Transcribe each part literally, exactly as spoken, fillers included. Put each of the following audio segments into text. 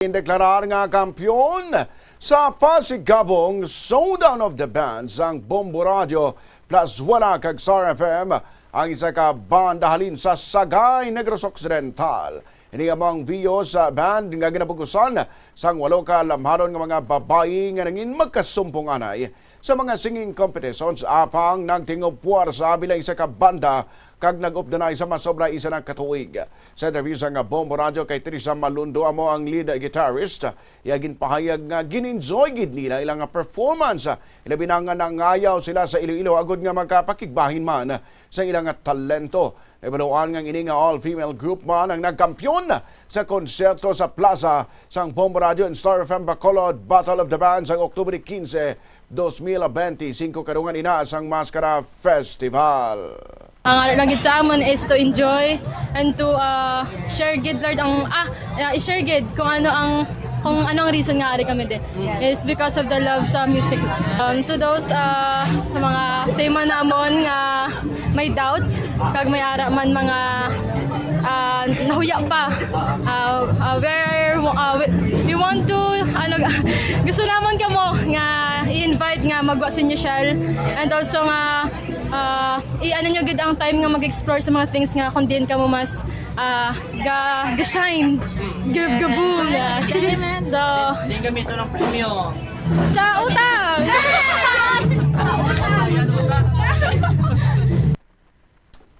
Indeklarar nga kampiyon sa pasigabong Showdown of the Bands ang Bombo Radio plus Wala kag Star F M, ang isa ka banda halin sa Sagay, Negros Occidental. Ini amo ang Vios Band nga ginabugusan sang walo ka lamharon nga mga babayi nga nangin magkasumpong anay sa mga singing competitions, apang nagtingob puwersa bilang isa ka banda kag nag-updanay sa masobra isa na ka tuig. Sa interview sang Bombo Radio kay Teresa Malundo, amo ang lead guitarist, iya ginpahayag nga gin-enjoy gid nila ilang performance, ilabi na nga nangayaw sila sa Iloilo agod nga magkapakigbahin man sa ilang talento. Nahibaluan nga ini nga all-female group man ang nagkampiyon sa konsierto sa plaza sang Bombo Radio and Star F M Bacolod Battle of the Bands sang Oktubre quince, dos mil benti singko, kadungan ina sang Maskara Festival. Ang ara lang gid sa amon is to enjoy and to, ah, share gid, Lord, ang, ah, ah, i-share gid kung ano ang, kung ano ang reason nga ari kami di. Yes. Is because of the love sa music. Um, to those, ah, sa mga same man namon nga may doubts, kag may ara man mga, ah, nahuya pa. Ah, ah, we're, ah, we, we want to, ano, gusto namon kamo nga i-invite nga magwa sa inyo, Shell. And also nga, ah, i-ano nyo gid ang time nga mag-explore sa mga things nga kung diin kamo mas, ah, ga, ga-shine. Gab-, gabu, yeah. So, Hindi gamito ng premyo. Sa utang!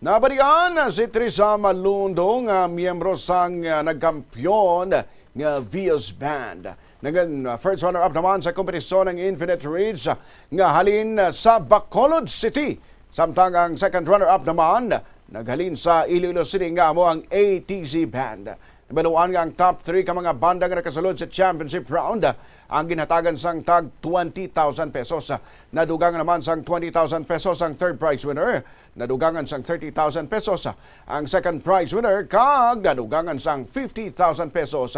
Nabatian si Teresa Malundo nga miyembro sang, ah, nagkampiyon nga Vios Band. Naging, ah, first runner-up naman sa kompetisyon ang Infinite Reach, ah, nga halin, ah, sa Bacolod City. Samtang ang second runner-up naman naghalin sa Iloilo City nga amo ang A T Z Band. Nahibaluan nga ang top three ka mga banda nga nakasulod sa championship round ang ginhatagan sang tag twenty thousand pesos. Nadugang naman sang twenty thousand pesos ang third prize winner. Nadugangan sang thirty thousand pesos ang second prize winner, kag nadugangan sang fifty thousand pesos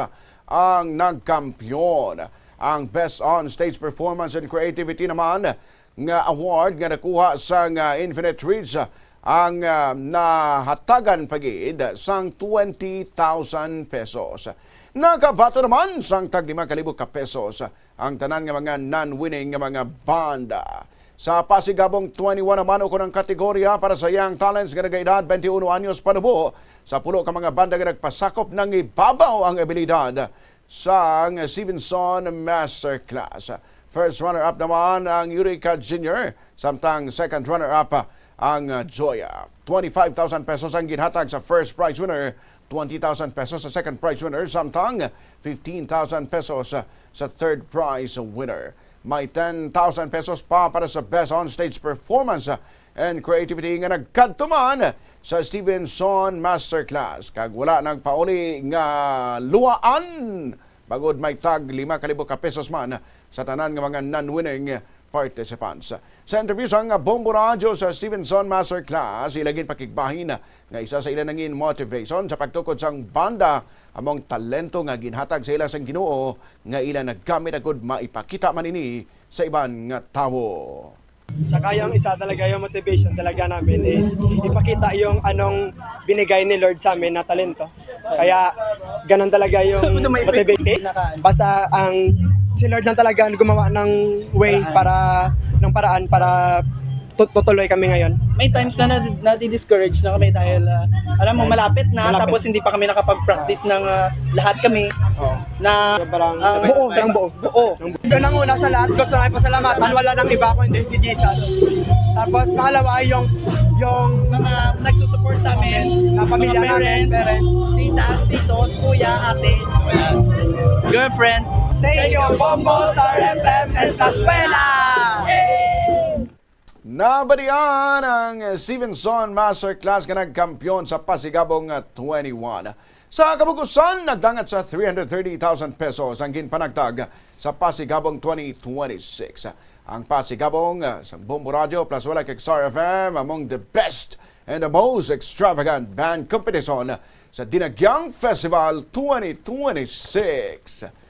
ang nagkampiyon. Ang Best on Stage Performance and Creativity naman nga award nga nakuha sang, ah, Infinite Reach, ah, ang, ah, nahatagan pa gid sang twenty thousand pesos. Nakabaton naman sang tag lima ka libo ka pesos ang tanan nga mga non-winning nga mga banda. Sa pasigabong twenty-one naman, ukon ang kategorya para sa young talents nga nagaedad twenty-one anyos panubo, sa pulo ka mga banda nga nagpasakop, nangibabaw ang abilidad sang Stevenson Masterclass. First runner-up naman ang Eureka Junior, samtang second runner-up ang, uh, Joya. Twenty-five thousand pesos ang ginhatag sa first prize winner, twenty thousand pesos sa second prize winner, samtang fifteen thousand pesos sa third prize winner. May ten thousand pesos pa para sa Best on Stage Performance and Creativity nga nagkadto man sa Stevenson Masterclass, kag wala nagpauli nga luwaan, bangod may tag lima ka libo ka pesos man sa tanan nga mga non-winning participants. Sa interview sang Bombo Radyo sa Stevenson Masterclass, ila ginpakigbahin nga isa sa ila nangin motivation sa pagtukod sang banda amo ang talento nga ginhatag sa ila sang Ginoo, nga ila nagamit agud maipakita man ini sa iban nga tawo. Tsaka yung isa talaga, yung motivation talaga namin is ipakita yung anong binigay ni Lord sa amin na talento. Kaya ganun talaga yung motivate. Basta ang si Lord lang talaga ang gumawa ng way para, ng paraan para tu-, tutuloy kami ngayon. May times na, na nadi-discourage na kami dahil, ah, alam mo, malapit na, malapit, tapos hindi pa kami nakapag-practice ng, ah, lahat kami. Oo. Na, sobrang, ah, buo, sobrang buo. Oo. Unang-una sa lahat, gusto namin pasalamatan, wala nang iba kundi si Jesus. Tapos pangalawa ay yung, yung mga nagsusupport sa amin, na pamilya namin, parents, titas, titos, kuya, ate, girlfriend. Thank you, Bombo, Star F M, and Taswela! Nabatian ang Stevenson Masterclass nga nagkampiyon sa pasigabong twenty-one. Sa kabugusan, nagdangat sa three hundred thirty thousand pesos ang ginpanagtag sa pasigabong twenty twenty-six. Ang pasigabong, ah, sa Bombo Radyo plus Wala kag Star F M among the best and the most extravagant band competition sa Dinagyang Festival twenty twenty-six.